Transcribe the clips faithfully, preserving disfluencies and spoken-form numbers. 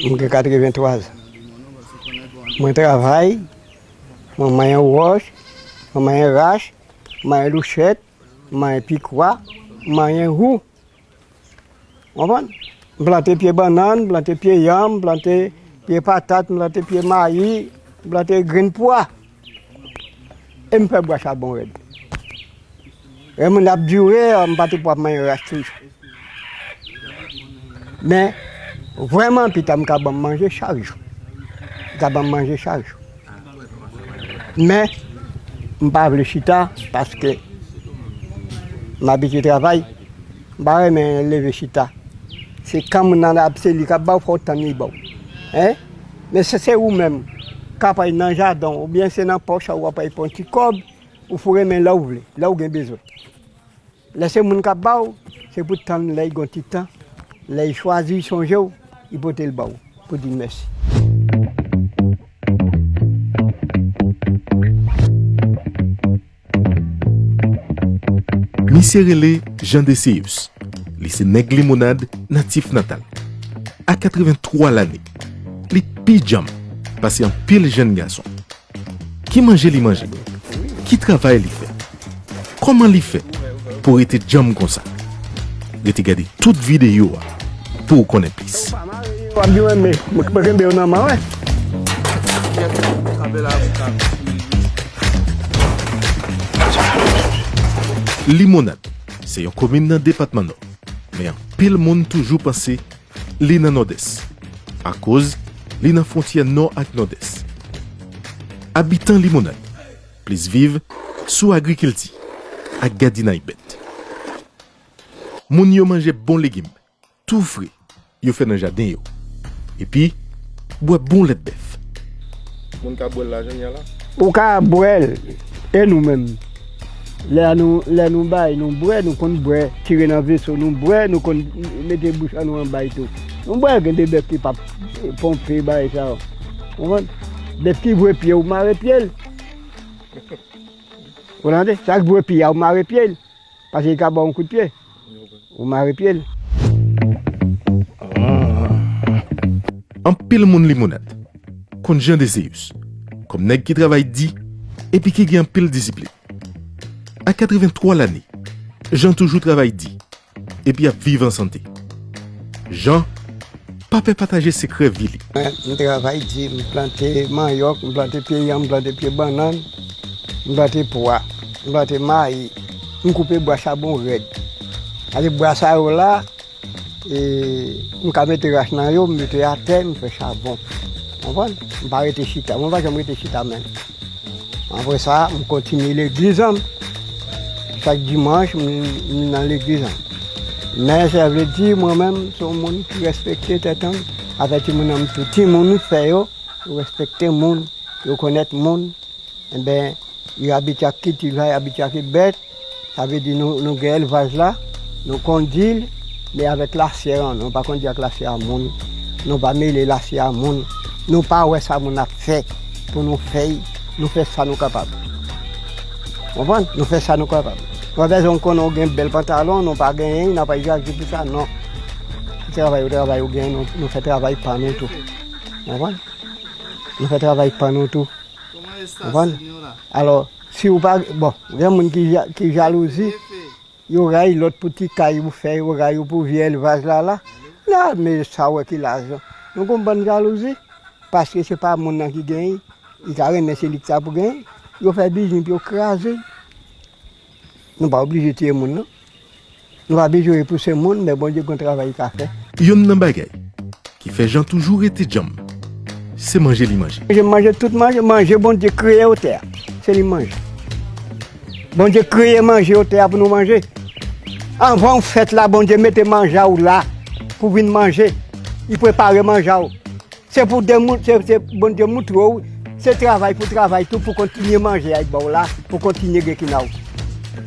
M gen katrevenntwa zan. Mwen travay, mwen manyen wòch, mwen manyen rach, mwen manyen louchèt, mwen manyen pikwa, mwen manyen wou. Konprann? M plante pye bannann, m plante pye yanm, m plante pye patat, m plante pye mayi, m plante grenn pwa. E m fè bwa chabon rèd. Lè moun ap dire, m pa t pou ap manyen rach toujou. Men, vrèman, pita m ka ban m manje chak jou. Li ka ban m manje chak jou. Men, m pa vle chita paske m abitye travay. M pa renmen leve chita. Se kan moun nan ap, se li k ap ba w, fò w tann li ba w. Hein? Men si se ou menm k ap al nan jaden w, oubyen se nan pòch ou w ap al pran ti kòb, ou foure men lè w vle, lè w gen bezwen. Lè se moun k ap ba w, se pou tann lè l gen ti tan, lè l chwazi l sonje w, li pote l ba w, pou di l mèsi. Misye rele Jean Deseyus. Li se nèg Limonad natif natal. A katrevenntwa lane, li pi djanm pase anpil jèn gason. Ki manje li manje? Ki travay li fè? Kòman li fè pou rete djanm konsa? Rete gade tout videyo a pou w konnen plis. W ap di mwen, men mwen kenbe yo nan men w. Limonad se yon komin nan depatman Nò, men anpil moun toujou panse li nan Nòdès, akoz li nan fwontyè Nò ak Nòdès. Abitan Limonad plis viv sou agrikilti ak gadinay bèt. Moun yo manje bon legim, tou fre, yo fè nan jaden yo. Epi, bwè bon lèt bèf. Moun ka bwè l la jan l ye a la? Ou ka bwè l, e nou menm? Lè nou, lè nou bay, nou bwè, nou konn bwè, tire nan veso, nou bwè, nou konn mete bouch an nou anba l tou. Nou bwè, gen de bèf ki p ap ponpe, bagay sa yo. Konprann? Bèf ki voye pye, ou mare pye l. Ou tande? Sa k voye pye a, ou mare pye l. Paske li ka ba w yon kout pye. Ou mare pye l. Anpil moun Limonad konn Jean Deseyus kòm nèg ki travay di epi ki gen anpil disiplin. A katrevenntwa lane, Jean toujou travay di epi ap viv an sante. Jean pa pè pataje sekrè vi li. Mwen, m travay di, m plante manyòk, m plante pye yanm, m plante pye bannann, m plante pwa, m plante mayi, m koupe bwa chabon rèd. Paske bwa sa yo la, e, m ka mete rach nan yo, m mete atè, m fè chabon. Konprann? M pa rete chita. Mwen pa janm rete chita menm. Apre sa, m kontinye legliz an. Chak dimanch, m, m nan legliz an. Men sa vle di, mwen menm, se yon moun ki respekte tèt an. Afè timoun an, m tou timoun, m fè yo, yo respekte moun, yo konèt moun. Enben, yo abitye ak kilti la, yo abitye ak bèt. Sa vle di nou, nou gen elvaj la, nou kondi l, men avèk lasyè an, nou pa kondi ak lasyè a moun, nou pa mele lasyè a moun, nou pa wè sa moun ap fè pou nou fè l, nou fè sa nou kapab. Konprann? Nou fè sa nou kapab. Nou pa bezwen konnen w gen bèl pantalon, nou pa genyen, n ap al jaje pou sa, non. Se travay ou travay ou genyen, nou, nou fè travay pa nou tou. Konprann? Nou fè travay pa nou tou. Konprann? Alò, si ou pa, bon, gen moun ki, ja- ki jalouzi, yo rayi lòt pou ti kay ou fè, yo rayi ou pou vye elvaj la la. La, men sa wè ki lajan. Nou gon bann jalouzi, paske se pa moun nan ki genyen, li ta renmen se li ki ta pou genyen. Yo fè biznis pou yo kraze. Nou pa oblije tiye moun nan. Nou pa bezwen repouse moun, men Bondye gon travay li ka fè. Youn nan bagay ki fè Jan toujou rete djanm, se manje li manje. Manje, manje, tout manje, manje Bondye kreye otè a, se li manje. Bondye kreye manje otè a pou nou manje. Anvan w fèt la, Bondye mete manje a w la pou vin manje. Li prepare manje a w. Se pou de moun, se, se Bondye moutre w, se travay pou travay tou, pou kontinye manje a ba w la, pou kontinye gen kina w.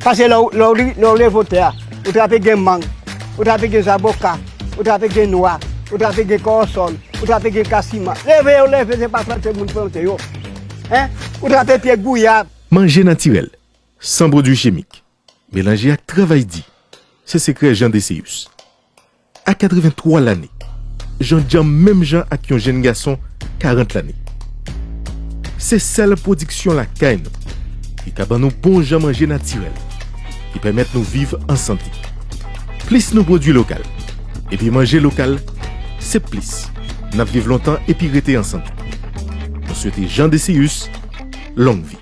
Paske lè w, lè w, lè w leve otè a, ou trape gen mang, ou trape gen zaboka, ou trape gen nwa, ou trape gen kòwòsòn, ou trape gen kasiman. Leve yo leve, se pa plante moun plante yo. Hein? Ou trape pye gouyab. Manje natirèl, san pwodui chimik, melanje ak travay di, se sekrè Jan Deseyus. A katrevenntwa lane, jan djanm menm jan ak yon jenn gason karant lane. Se sèl pwodiksyon lakay nou ki ka ban nou bon jan manje natirèl ki pèmèt nou viv an sante. Plis nou pwodui lokal epi manje lokal, se plis n ap viv lontan epi rete an sante. Nou swete Jean Decius long vi.